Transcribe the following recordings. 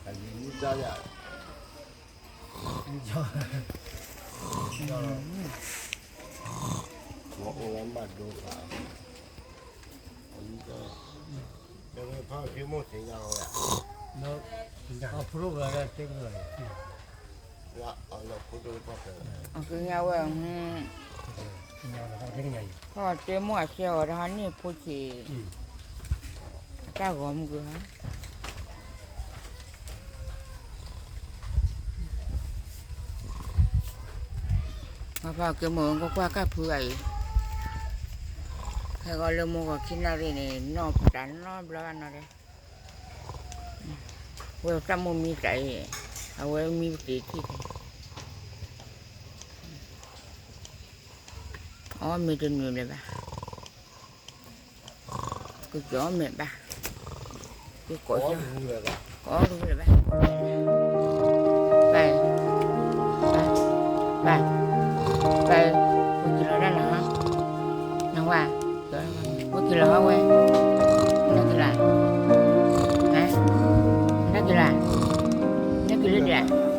မ့ၢ်တၢ်ယၤ, မ့ၢ်အိၣ်ဝဲမၤဒိဖး, တဲဝဲဖါက့ၤမိၢ်သ့ၣ်ညါဝဲ, အဖိဒိၣ်ဝဲတဲကလီၤ, အကညါဝဲ, ဟီတဲမိၢ်အစဲအီၤတဟါန့ၣ်ဖိဆံး, အတၢ်ဂီၤမုၢ်ကဟါ ပှၤဖးက့ၤမိၢ်ကကွၢ်ကၢ်ဖုဂၤအံၤ, ဟဲဂီၤလၢမိၢ်ဂီၤခံနၣ်ရံၣ်န့ၣ် နီၢ်တၢ်နီတဘျီဘၣ်နီၤဒီး, ဝဲတၢ်မိၢ်မံတၢ်အံၤ, အဝဲမံပတ့ၤထံၣ်, အီၣ်မ့ၤတနုာ်လၢၤဘၣ် ကကီမဲာ်ဘၣ်, ကကိး, ကကိးလၢၤဘၣ်, ဘၣ်, ဘၣ်, ဘၣ်, ဝဲက့ၤလီၤဒၣ်လီၤဟါ, နဝဲ, ဝဲက့ၤလီၤဟါဝဲ, နက့ၤလီၤ, နက့ၤလီၤ, နက့ၤလၢဒၣ် လၢ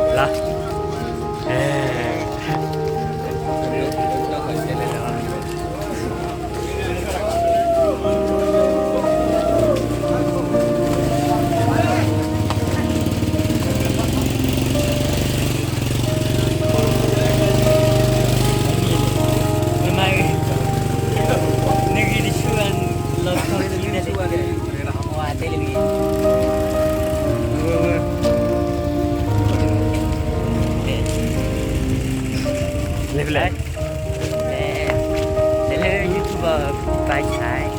လၢ လၢ YouTube ဘၣ်ဆၣ်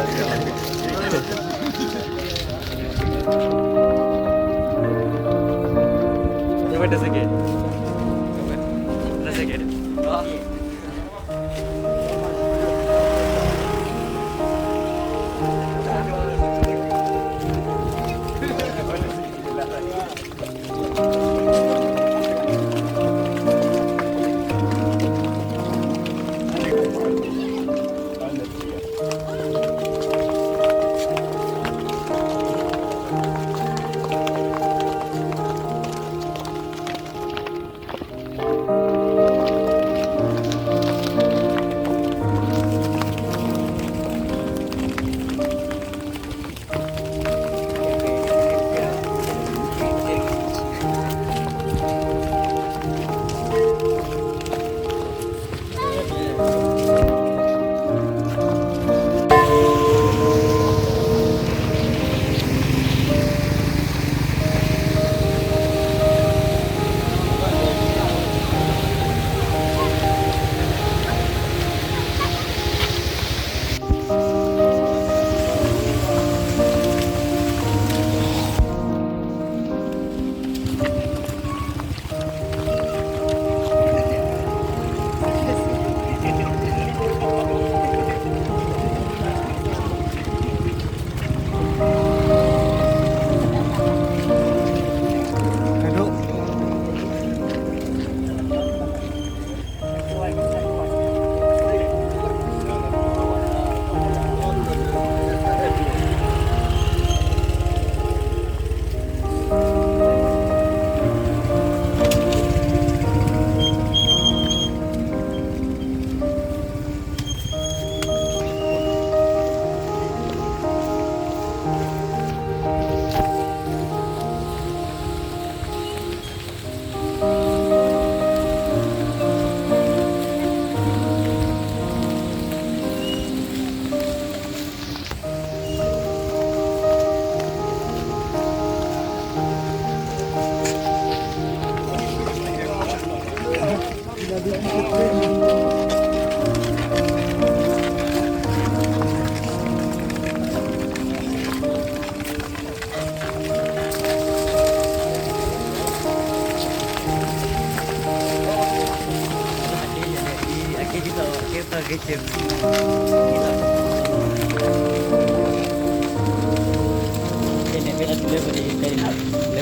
လၢပဒံးတၢ်လံ, လၢ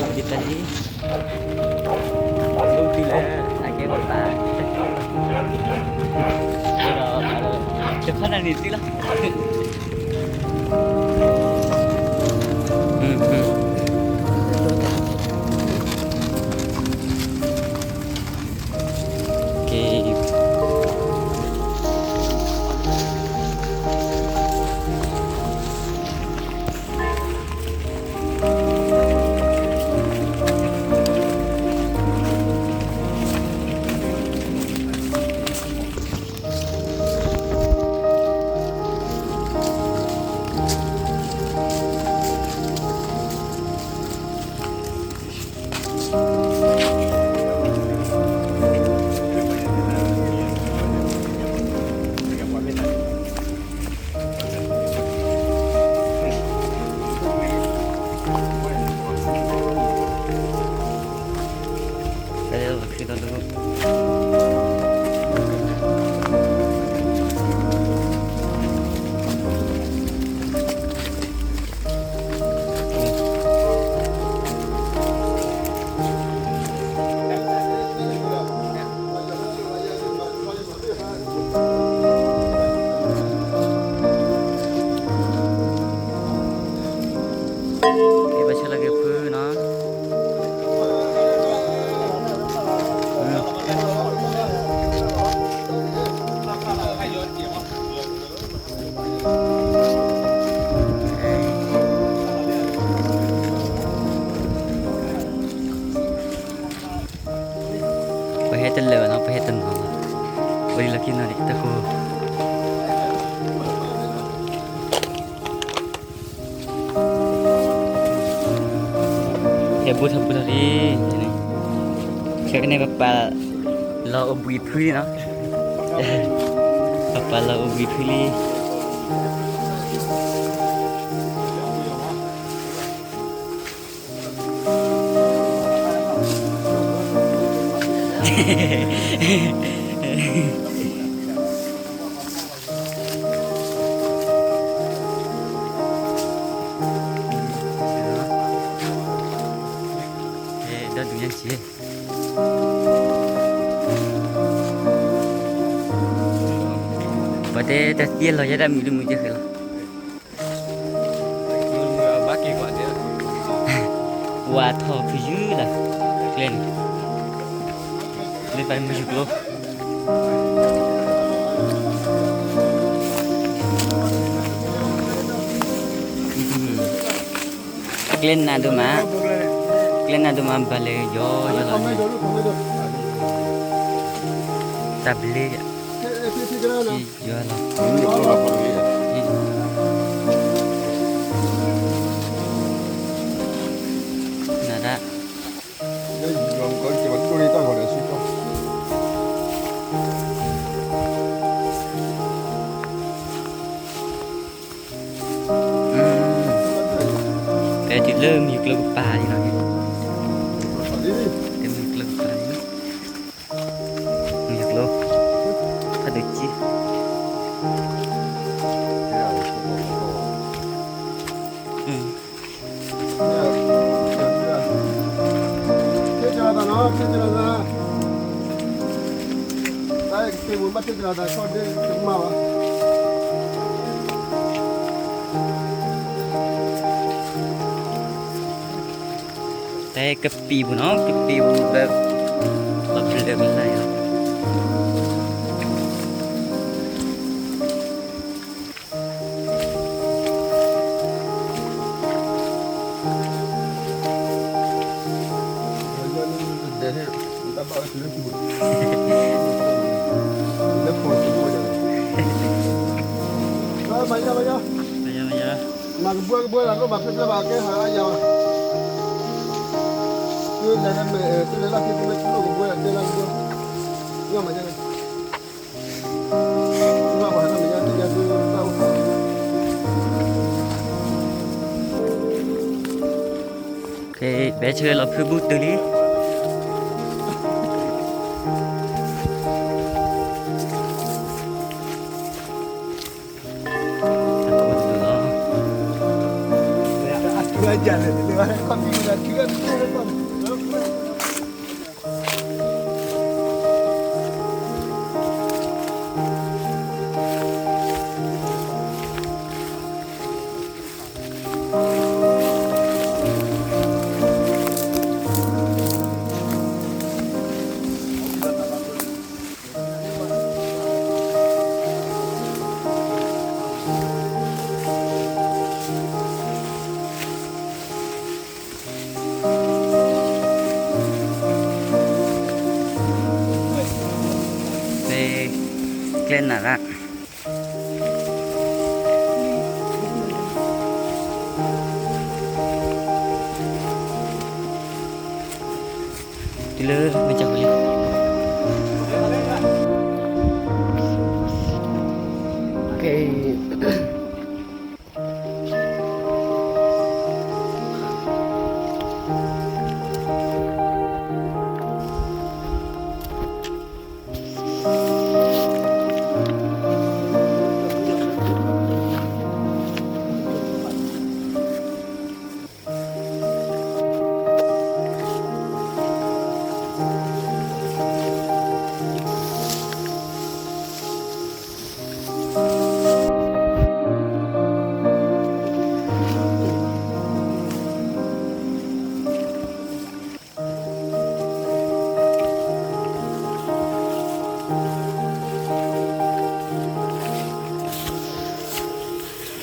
အကဲပှၤသး, ဒီး တဖၣ်န့ၣ်န့ၣ်သ့လီၤ, ကဲ ကဲ ဘၣ်ဆၣ်လၢကဖုနီၤ, ပဟဲတလၢာ်ဘၣ်နီၤ, ပဟဲတနီၤဘၣ်, ပဒ်လီၢ်ခံနီၤဒံးတၢ်ဃိ ဟဲဘူးထီၣ်ဘူးထီၣ်လံ, ခဲကနံၣ် ပပာ်လီၤအိၣ်ဘှံးဖုလံနီၤ, ပပာ်လီၤအိၣ်ဘှံးဖုလံ, ဒီဒူၣ်ညါက့, ပှၤတဲတၢ်သံအလီၢ်ယဲဒၣ်မုာ်လၢမုာ်ကဲဃဲၤလီၤ. ဝါထီၣ်ဖုးယုၢ်လီၤ, ကျဲန့ၣ်, လၢပမုၢ်ယူၢ်ကျိ ကျဲနးဒိၣ်မး, ကျဲနးဒိၣ်မး ဘၣ်လဲၤယီၤယီၤလီၤ, တၢ်ဘျ့, ယီၤလီၤ, နၤဒၣ် ပတုၤလၢမုၢ်ကျိကပၤလံလီၤ, တမုၢ်ကျိကပၤလံ, မုၢ်ကျိ, ဖးဒိၣ်ကံ တဲကပံာ်ပူၤနီၤ, ကပံာ်ပူၤဒီး လီၤဖျၢၣ်ကလၢ်လီၤ. မၤကဘှၢကဘှၢလီၤ ကဘၣ်ဖျဲဖျဲဘၣ် ကဲဟးအါယၤဘၣ်, သုလဲၤလၢမဲာ် သုလဲၤလၢခံ သုမ့ၢ်လိၣ်ကဘှၢ တဲလၢကဘှၢ, မၤညါန့ၣ် ဘဲဆၢလီၤဖုဘူတုၤလံ. ကျဲနးရၣ် တုၤလၢမ့ၢ်ကၢ်ဝဲလံ.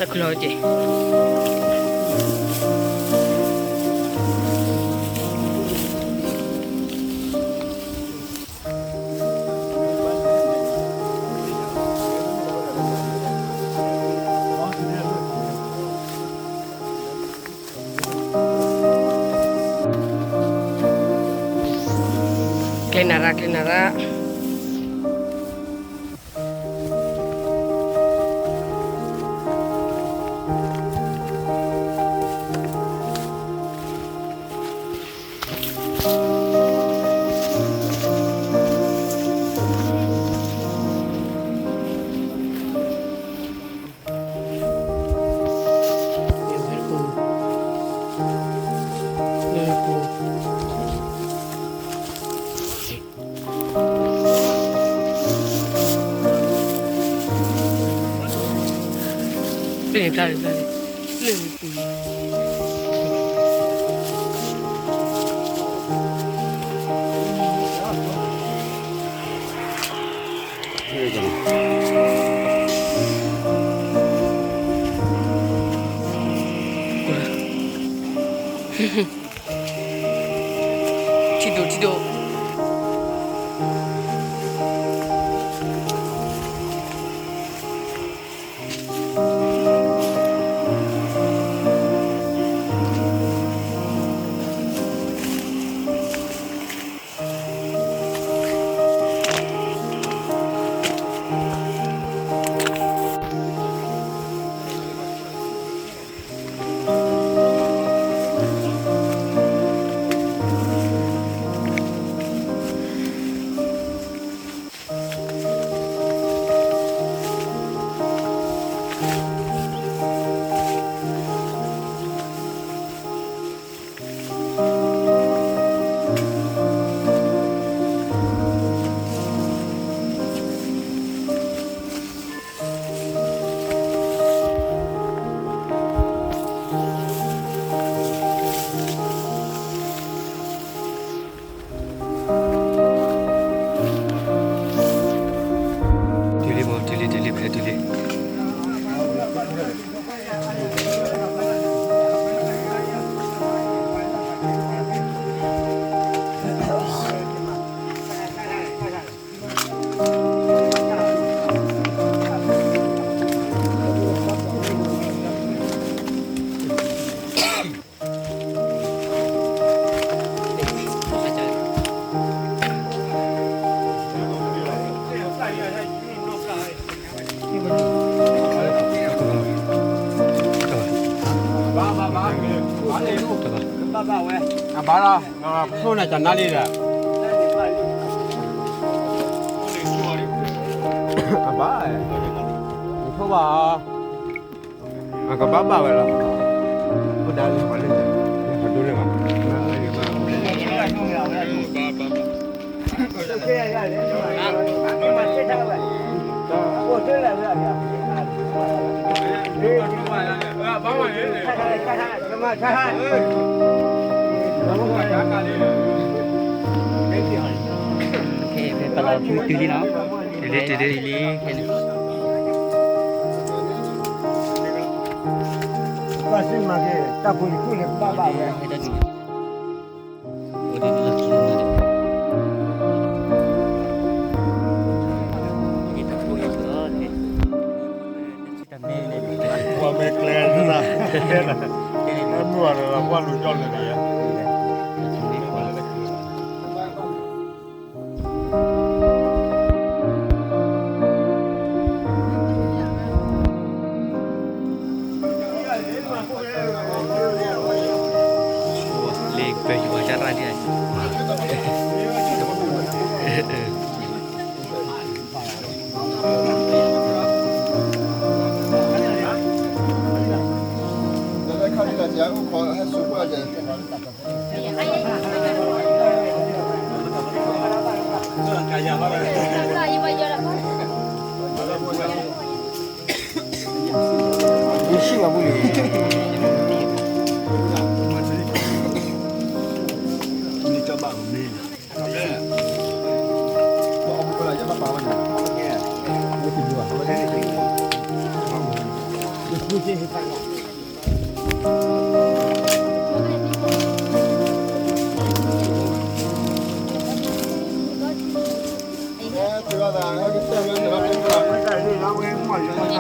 တၢ်ခူၣ်လီၤက့ၤ ကျဲနးရၣ် ကျဲနးရၣ်. ပျဲၢ်န့ၣ်ပျဲၢ်န့ၣ်ပျဲၢ်န့ၣ် ပျဲၢ်န့ၣ်ပူၤ ထံဒိၣ်ထံဒိၣ် တုၤလံမ့ၢ် တုၤလံ တုၤလံ ဖဲတုၤလံ အဘၣ်လီၤ, ပဆိၣ်နၤတနါလံဒီး, အဘၣ်, နဆိၣ်ဘၣ်, အကဘၣ်ဘၣ်ဝဲလီၤ, အိၣ်ဒၣ်လၢပှၤလၢ, ပှၤဒိလၢဘၣ်, ပလီၤဖုတုၤလံနီၤ, တုၤလံ တုၤလံ, တုၤလံ, တၢ်ဖိတဖုန့ၣ် ဘၣ်ဘၣ်ဝဲ, ပှၤမ့ၢ်ကျဲ, မ့ၢ်ဝဲဒီး ပှၤလူၤကၠီၣ်လၢန့ၣ်ယါ လ့ပယွၤကရၣ်ဒ်, ယဆံၣ်ဘၣ်ပူ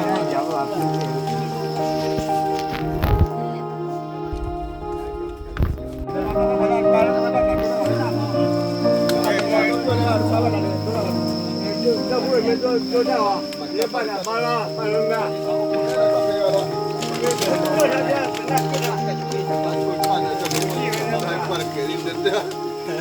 ၤလံ, မ့ၢ်ကဘၣ်မ့ၢ်လံ, လၢပၢ်လၢ်ပၢ်လၢ်မၢ်, ပ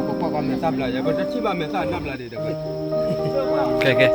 ကွၢ်ကွၢ်မဲာ်သၣ်ဘျါယဲ ပတထံၣ်ဘၣ်မဲာ်သၣ်နၢ်ဘျါဒံးတဝဲ. ကဲကဲ.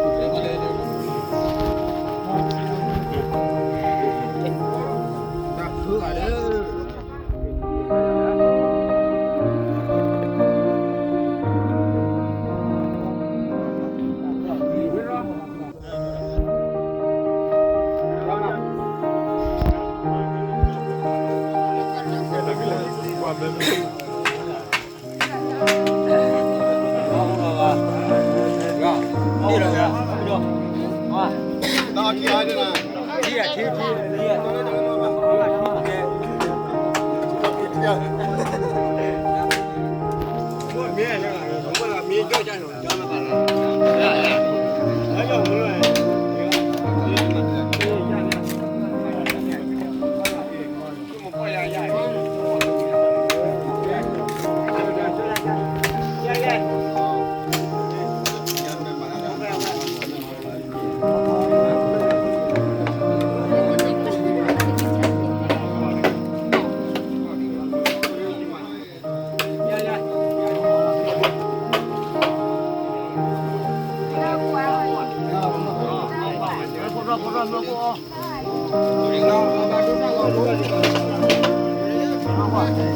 ကဲ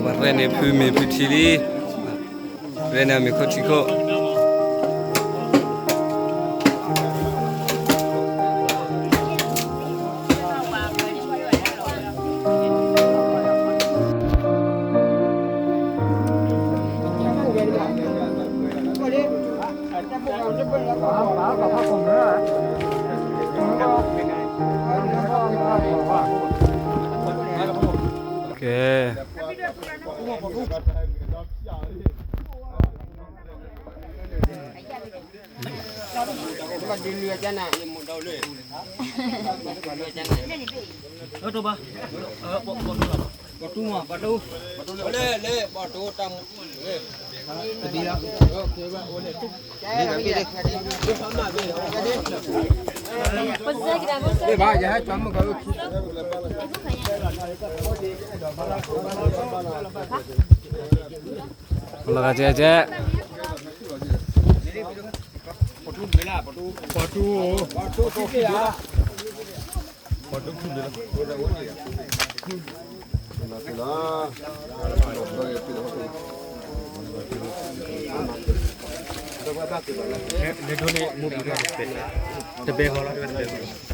ပှၤရဲၣ်န့ၣ်ဖုမ့ၤဖုထံလံ, ရဲၣ်န့ၣ်မ့ၤခိၣ်ထံခိၣ်. ကဲ လီၤဂာ်ကဲကဲ ပှၤတူၢ် ပှၤတူၢ် တဘဲဟီလီၤ တဘဲဟီလီၤ.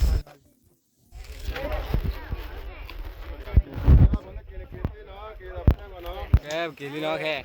ကဲ ပက့ၤလံနီၤ ခဲ.